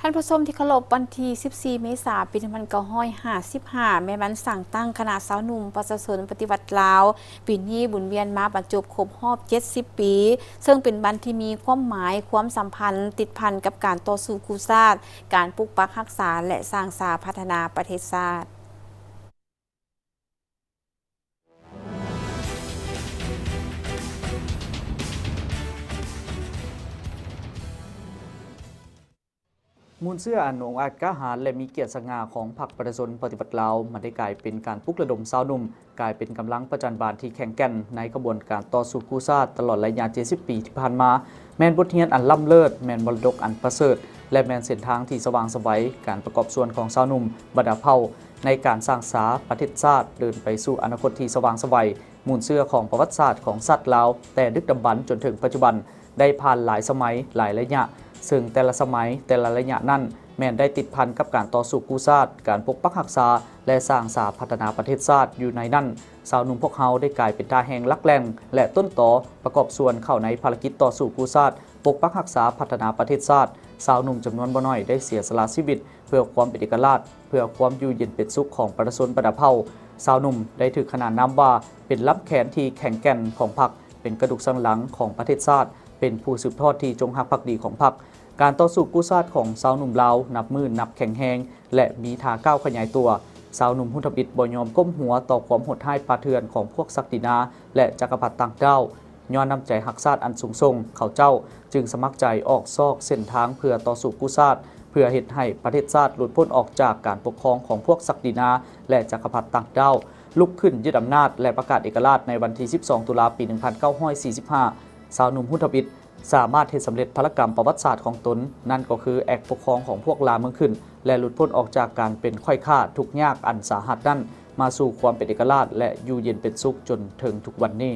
ທ່ານຜູ້ຊົມທີ່ເຄົາລົບ, ວັນທີສິບສີ່ ເມສາ ປີໜຶ່ງພັນເກົ້າຮ້ອຍຫ້າສິບຫ້າ ແມ່ນວັນສ້າງຕັ້ງຄະນະຊາວໜຸ່ມປະຊາຊົນປະຕິວັດລາວ. ປີນີ້ບຸນວຽນມາບັນຈົບຄົບຮອບເຈັດສິບປີ, ເຊິ່ງເປັນວັນທີ່ມີຄວາມໝາຍ, ຄວາມສຳພັນຕິດພັນກັບການຕໍ່ສູ້ກູ້ຊາດ, ການປົກປັກຮັກສາ ແລະ ສ້າງສາພັດທະນາປະເທດຊາດ. ມູນເຊື້ອອັນອົງອາດກ້າຫານ ແລະ ມີກຽດສະຫງ່າຂອງພັກປະຊາຊົນປະຕິວັດລາວ ມັນໄດ້ກາຍເປັນການປຸກລະດົມຊາວໜຸ່ມ ກາຍເປັນກຳລັງປະຈັນບານທີ່ແຂງແກ່ນໃນຂະບວນການຕໍ່ສູ້ກູ້ຊາດຕະຫຼອດໄລຍະເຈັດສິບປີທີ່ຜ່ານມາ. ແມ່ນບົດຮຽນອັນລ້ຳເລີດ, ແມ່ນມໍລະດົກອັນປະເສີດ ແລະ ແມ່ນເສັ້ນທາງທີ່ສະຫວ່າງສະໄຫວ ການປະກອບສ່ວນຂອງຊາວໜຸ່ມບັນດາເຜົ່າ ໃນການສ້າງສາປະເທດຊາດເດີນໄປສູ່ອະນາຄົດທີ່ສະຫວ່າງສະໄຫວ. ມູນເຊື້ອຂອງປະຫວັດສາດຂອງຊາດລາວ ແຕ່ດຶກດຳບັນຈົນເຖິງປັດຈຸບັນ ໄດ້ຜ່ານຫຼາຍສະໄໝ, ຫຼາຍໄລຍະ, ເຊິ່ງແຕ່ລະສະໄໝ, ແຕ່ລະໄລຍະນັ້ນ ແມ່ນໄດ້ຕິດພັນກັບການຕໍ່ສູ້ກູ້ຊາດ, ການປົກປັກຮັກສາ ແລະ ສ້າງສາພັດທະນາປະເທດຊາດ. ຢູ່ໃນນັ້ນ, ຊາວໜຸ່ມພວກເຮົາໄດ້ກາຍເປັນທ່າແຮງຫຼັກແຫຼ່ງ ແລະ ຕົ້ນຕໍປະກອບສ່ວນເຂົ້າໃນພາລະກິດຕໍ່ສູ້ກູ້ຊາດ, ປົກປັກຮັກສາ, ພັດທະນາປະເທດຊາດ. ຊາວໜຸ່ມຈຳນວນບໍ່ໜ້ອຍໄດ້ເສຍສະຫຼະຊີວິດ ເພື່ອຄວາມເປັນເອກະລາດ, ເພື່ອຄວາມຢູ່ເຢັນເປັນສຸກຂອງປະຊາຊົນບັນດາເຜົ່າ. ຊາວໜຸ່ມໄດ້ຖືກຂນານນາມວ່າເປັນລຳແຂນທີ່ແຂງແກ່ນຂອງພັກ, ເປັນກະດູກສັນຫຼັງຂອງປະເທດຊາດ, ເປັນຜູ້ສືບທອດທີ່ຈົງຮັກພັກດີຂອງພັກ. ການຕໍ່ສູ້ກູ້ຊາດຂອງຊາວໜຸ່ມລາວນັບມື້ນັບແຂງແຮງ ແລະ ມີທ່າກ້າວຂະຫຍາຍຕົວ. ຊາວໜຸ່ມຮຸນທຳອິດບໍ່ຍອມກົ້ມຫົວຕໍ່ຄວາມໂຫດຮ້າຍປ່າເຖື່ອນຂອງພວກສັກດິນາ ແລະ ຈັກກະພັດຕ່າງດ້າວ. ຍ້ອນນ້ຳໃຈຮັກຊາດອັນສູງສົ່ງ, ເຂົາເຈົ້າຈຶ່ງສະໝັກໃຈອອກຊອກເສັ້ນທາງເພື່ອຕໍ່ສູ້ກູ້ຊາດ, ເພື່ອເຮັດໃຫ້ປະເທດຊາດຫຼຸດພົ້ນອອກຈາກການປົກຄອງຂອງພວກສັກດິນາ ແລະ ຈັກກະພັດຕ່າງດ້າວ, ລຸກຂຶ້ນຍຶດອຳນາດ ແລະ ປະກາດເອກະລາດໃນວັນທີສິບສອງ ຕຸລາ ປີໜຶ່ງພັນເກົ້າຮ້ອຍສີ່ສິບຫ້າ. ຊາວໜຸ່ມຮຸນທຳອິດສາມາດເຮັດສຳເລັດພາລະກຳປະຫວັດສາດຂອງຕົນ, ນັ້ນກໍຄືແອກປົກຄອງຂອງພວກລ່າເມືອງຂຶ້ນ ແລະ ຫຼຸດພົ້ນອອກຈາກການເປັນຂ້ອຍຂ້າທຸກຍາກອັນສາຫັດນັ້ນ ມາສູ່ຄວາມເປັນເອກະລາດ ແລະ ຢູ່ເຢັນເປັນສຸກຈົນເຖິງທຸກວັນນີ້.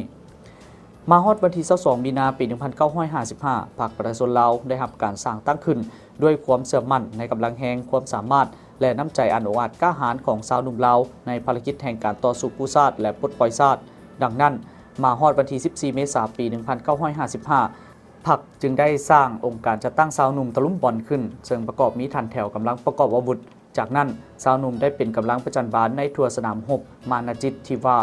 ມາຮອດວັນທີຊາວສອງ ມີນາ ປີໜຶ່ງພັນເກົ້າຮ້ອຍຫ້າສິບຫ້າ ພັກປະຊາຊົນລາວໄດ້ຮັບການສ້າງຕັ້ງຂຶ້ນດ້ວຍຄວາມເຊື່ອໝັ້ນໃນກຳລັງແຮງ, ຄວາມສາມາດ ແລະ ນ້ຳໃຈອັນອົງອາດກ້າຫານຂອງຊາວໜຸ່ມລາວ ໃນພາລະກິດແຫ່ງການຕໍ່ສູ້ກູ້ຊາດ ແລະ ປົດປ່ອຍຊາດ. ດັ່ງນັ້ນ, ມາຮອດວັນທີສິບສີ່ ເມສາ ປີໜຶ່ງພັນເກົ້າຮ້ອຍຫ້າສິບຫ້າ ພັກຈຶ່ງໄດ້ສ້າງອົງການຈັດຕັ້ງຊາວໜຸ່ມຕະລຸມບອນຂຶ້ນ, ເຊິ່ງປະກອບມີຖານແຖວກຳລັງປະກອບອາວຸດ. ຈາກນັ້ນ, ຊາວໜຸ່ມໄດ້ເປັນກຳລັງປະຈັນບານໃນທົ່ວສະໜາມຮົບມານະຈິດທີ່ວ່າ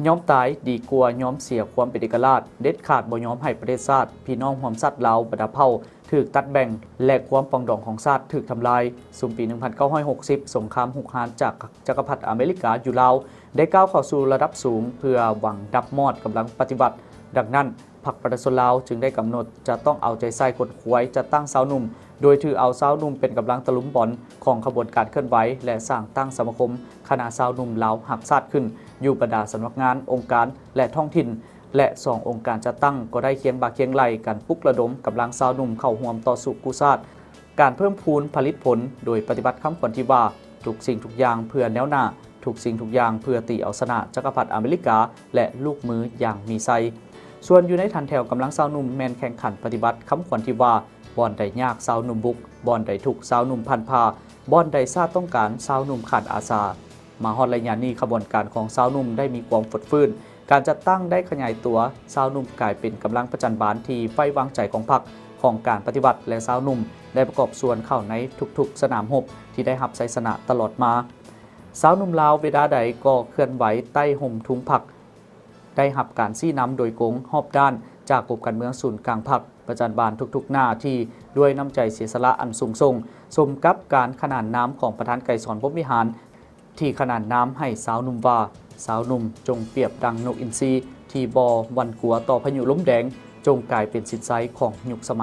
ຍອມຕາຍດີກວ່າຍອມເສຍຄວາມເປັນເອກະລາດ, ເດັດຂາດບໍ່ຍອມໃຫ້ປະເທດຊາດ, ພີ່ນ້ອງຮ່ວມຊາດລາວບັນດາເຜົ່າຖືກຕັດແບ່ງ ແລະ ຄວາມປອງດອງຂອງຊາດຖືກທຳລາຍ. ຊຸມປີໜຶ່ງພັນເກົ້າຮ້ອຍຫົກສິບ ສົງຄາມຮຸກຮານຈາກຈັກກະພັດອາເມລິກາຢູ່ລາວ ໄດ້ກ້າວເຂົ້າສູ່ລະດັບສູງເພື່ອຫວັງດັບມອດກຳລັງປະຕິວັດ. ດັ່ງນັ້ນ, ພັກປະຊາຊົນລາວຈຶ່ງໄດ້ກຳນົດຈະຕ້ອງເອົາໃຈໃສ່ຂົນຂວາຍຈັດຕັ້ງຊາວໜຸ່ມ, ໂດຍຖືເອົາຊາວໜຸ່ມເປັນກຳລັງຕະລຸມບອນຂອງຂະບວນການເຄື່ອນໄຫວ ແລະ ສ້າງຕັ້ງສະມາຄົມຄະນະຊາວໜຸ່ມລາວຮັກຊາດຂຶ້ນຢູ່ບັນດາສຳນັກງານ, ອົງການ ແລະ ທ້ອງຖິ່ນ, ແລະ ສອງອົງການຈັດຕັ້ງກໍໄດ້ຄຽງບ່າຄຽງໄຫຼ່ກັນປຸກລະດົມກຳລັງຊາວໜຸ່ມເຂົ້າຮ່ວມຕໍ່ສູ້ກູ້ຊາດ. ການເພີ່ມພູນຜະລິດຜົນໂດຍປະຕິບັດຄຳຂວັນທີ່ວ່າ ທຸກສິ່ງທຸກຢ່າງເພື່ອແນວໜ້າ, ທຸກສິ່ງທຸກຢ່າງເພື່ອຕີເອົາຊະນະຈັກກະພັດອາເມລິກາ ແລະ ລູກມືຢ່າງມີໄຊ. ສ່ວນຢູ່ໃນຖັນແຖວກຳລັງຊາວໜຸ່ມແມ່ນແຂ່ງຂັນປະຕິບັດຄຳຂວັນທີ່ວ່າ ບ່ອນໃດຍາກຊາວໜຸ່ມບຸກ, ບ່ອນໃດທຸກຊາວໜຸ່ມພັນຜ່າ, ບ່ອນໃດຊາດຕ້ອງການຊາວໜຸ່ມຂານອາສາ. ມາຮອດໄລຍະນີ້ ຂະບວນການຂອງຊາວໜຸ່ມໄດ້ມີຄວາມຟົດຟື້ນ, ການຈັດຕັ້ງໄດ້ຂະຫຍາຍຕົວ, ຊາວໜຸ່ມກາຍເປັນກຳລັງປະຈັນບານທີ່ໄວ້ວາງໃຈຂອງພັກ, ຂອງການປະຕິວັດ ແລະ ຊາວໜຸ່ມໄດ້ປະກອບສ່ວນເຂົ້າໃນທຸກໆສະໜາມຮົບທີ່ໄດ້ຮັບໄຊຊະນະຕະຫຼອດມາ. ຊາວໜຸ່ມລາວເວລາໃດກໍເຄື່ອນໄຫວໃຕ້ຮົ່ມທຸງພັກ, ໄດ້ຮັບການຊີ້ນຳໂດຍກົງຮອບດ້ານຈາກກົມການເມືອງສູນກາງພັກ, ປະຈັນບານທຸກໆໜ້າທີ່ດ້ວຍນ້ຳໃຈເສຍສະຫຼະອັນສູງສົ່ງ, ສົມກັບການຂະໜານນາມຂອງປະທານໄກສອນ ພົມວິຫານ ທີ່ຂະໜານນາມໃຫ້ຊາວໜຸ່ມວ່າ, ຊາວໜຸ່ມຈົ່ງປຽບດັ່ງນົກອິນຊີທີ່ບໍ່ຫວັ່ນກົວຕໍ່ພາຍຸລົມແດງ, ຈົ່ງກາຍເປັນສິດໄຊຂອງຍຸກສະໄໝ.